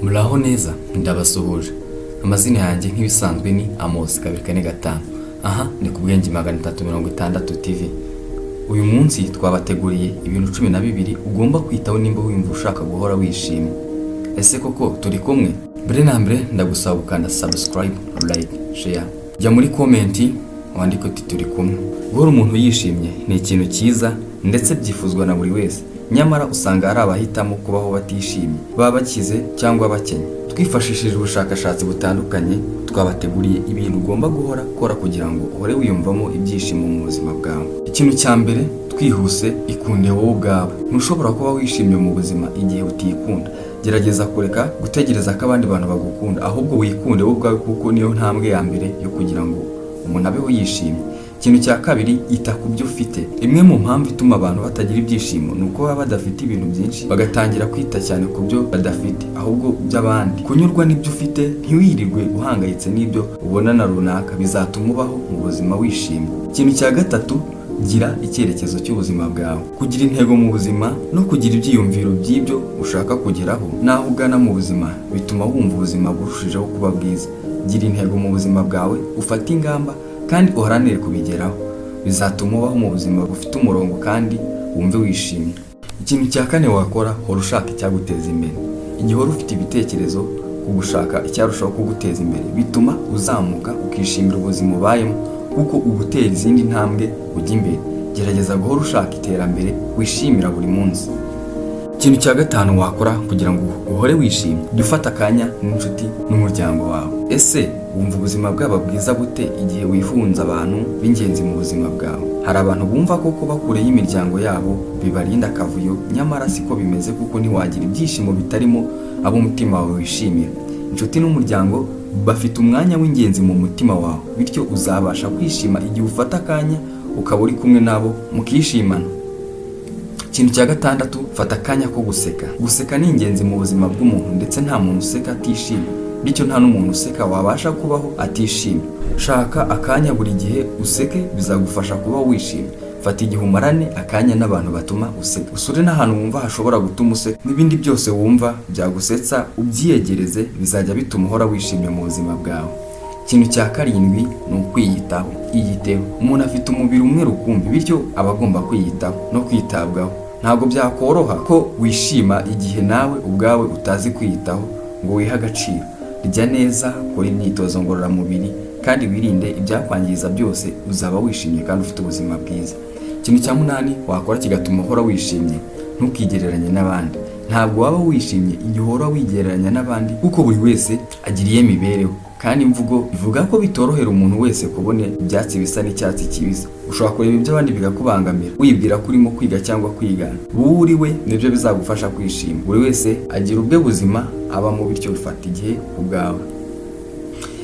Muraho neza, ndabasuhuje. Amazina yanjye nk'ibisanzwe ni Amos 245. Aha ni ku Bwenge 360 TV. Uyu munsi twabateguriye ibintu 12 ugomba kwitaho nimba wumva ushaka guhora wishimye. Ese koko turi kumwe? Mbere na mbere ndagusaba gukanda subscribe, like, share. Jya muri comment wandike uti "Turi kumwe". Guhora umuntu yishimye ni ikintu cyiza ndetse byifuzwa na buri wese. Nyamara usanga hari abahitamo kubaho batishimye, baba bakize cyangwa bakennye. Twifashishije ubushakashatsi butandukanye, twabateguriye ibintu ugomba guhora ukora kugira ngo uhore wiyumvamo ibyishimo mu buzima bwawe. Ikintu cya mbere twihuse, ikunde wowe ubwawe. Ntushobora kuba wishimye mu buzima igihe utikunda. Gerageza kureka gutegereza ko abandi bantu bagukunda, ahubwo wikunde wowe ubwawe, kuko niyo ntambwe ya mbere yo kugira ngo umuntu abeho yishimye. Ikintu cya kabiri, ita ku byo ufite. Imwe mu mpamvu ituma abantu batagira ibyishimo ni uko baba badafite ibintu byinshi, bagatangira kwita cyane ku byo badafite ahubwo by'abandi. Kunyurwa n'ibyo ufite, ntiwirirwe uhangayitse n'ibyo ubona na runaka, bizatuma ubaho mu buzima wishimye. Ikintu cya gatatu, gira icyerekezo cy'ubuzima bwawe. Kugira intego mu buzima no kugira ibyiyumviro by'ibyo ushaka kugeraho n'aho ugana mu buzima bituma wumva ubuzima burushijeho kuba bwiza. Gira intego mu buzima bwawe, ufate ingamba kandi uharanire kubigeraho. Bizatuma ubaho mu buzima bufite umurongo kandi wumve wishimye. Ikintu cya kane wakora, hora ushaka icyaguteza imbere. Igihe uhora ufite ibitekerezo ku gushaka icyarushaho kuguteza imbere, bituma uzamuka ukishimira ubuzima ubayemo, kuko uba utera izindi ntambwe ujya imbere. Gerageza guhora ushaka iterambere wishimira buri munsi. Ikintu cya gatanu wakora kugira ngo uhore wishimye, jya ufata akanya n'inshuti n'umuryango wawe. Ese wumva ubuzima bwaba bwiza bute igihe wihunza abantu b'ingenzi mu buzima bwawe? Hari abantu bumva ko kuba kure y'imiryango yabo bibarinda akavuyo, nyamara siko bimeze, kuko ntiwagira ibyishimo bitarimo abo umutima wawe wishimira. Inshuti n'umuryango bafite umwanya w'ingenzi mu mutima wawe, bityo uzabasha kwishima igihe ufata akanya ukaba uri kumwe nabo mukishimana. Ikintu cya gatandatu, fata akanya ko guseka. Guseka ni ingenzi mu buzima bw'umuntu, ndetse nta muntu useka atishimye, bityo nta n'umuntu useka wabasha kubaho atishimye. Shaka akanya buri gihe useke, bizagufasha kuba wishimye. Fata igihe umarane akanya n'abantu batuma useka, usure n'ahantu wumva hashobora gutuma useka, n'ibindi byose wumva byagusetsa ubyiyegereze, bizajya bituma uhora wishimye mu buzima bwawe. Ikintu cya karindwi ni ukwiyitaho. Iyiteho. Umuntu afite umubiri umwe rukumbi, bityo aba agomba kwiyitaho no kwitabwaho. Ntabwo byakoroha ko wishima igihe nawe ubwawe utazi kwiyitaho ngo wihe agaciro. Rya neza, kora imyitozo ngororamubiri kandi wirinde ibyakwangiza byose, uzaba wishimye kandi ufite ubuzima bwiza. Ikintu cya munani wakora kigatuma uhora wishimye, ntukigereranye n'abandi. Ntabwo waba wishimye igihe uhora wigereranya n'abandi, kuko buri wese agira iye mibereho, kandi imvugo ivuga ko bitorohera umuntu wese kubona ibyatsi bisa n'icyatsi kibisi. Ushobora kureba iby'abandi bikakubangamira, wibwira ko urimo kwiga cyangwa kwigana. Wowe uri we nibyo bizagufasha kwishima. Buri wese agira ubwe buzima abamo, bityo bifata igihe ubwawe.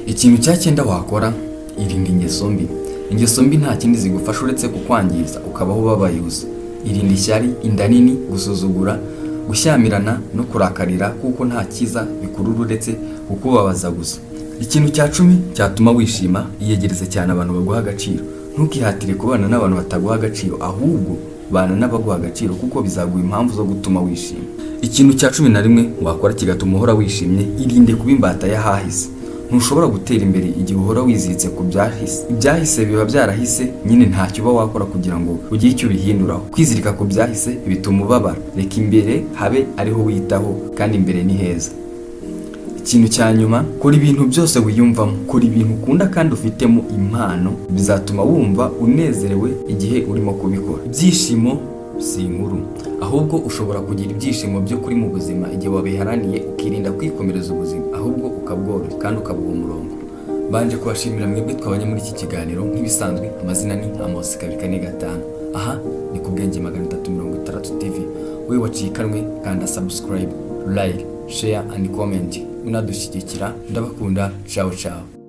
Ikintu cya cyenda wakora, irinda ingeso mbi. Ingeso mbi nta kindi zigufasha uretse kukwangiza, ukabaho ubabaye gusa. Irinda ishyari, inda nini, gusuzugura, gushyamirana no kurakarira, kuko nta cyiza bikurura uretse kukubabaza gusa. Ikintu cya 10 cyatuma wishima, iyegereze cyane abantu baguha agaciro. Ntukihatire kubana n'abantu bataguha agaciro, ahubwo bana n'abaguha agaciro, kuko bizaguha impamvu zo gutuma wishima. Ikintu cya 11 wakora kigatuma uhora wishimye, irinde kuba imbata y'ahahise. Ntushobora gutera imbere igihe uhora wiziritse ku byahise. Ibyahise biba byarahise nyine, ntacyo uba wakora kugira ngo ugire icyo ubihinduraho. Kwizirika ku byahise bituma ubabara. Reka imbere habe ariho witaho, kandi imbere ni heza. Ikintu cya nyuma, kora ibintu byose wiyumvamo. Kora ibintu ukunda kandi ufitemo impano, bizatuma wumva unezerewe igihe urimo kubikora. Ibyishimo si inkuru, ahubwo ushobora kugira ibyishimo byo kuri mu buzima igihe wabiharaniye, ukirinda kwikomereza ubuzima, ahubwo ukabworoshya kandi ukabuha umurongo. Mbanje kubashimira mwebwe twabanye muri iki kiganiro. Nk'ibisanzwe, amazina ni Amos 245. Aha ni ku Bwenge 360 TV. Wowe wacikanwe, kanda subscribe, like, share and comment, unadushyigikira. Ndabakunda, ciao ciao.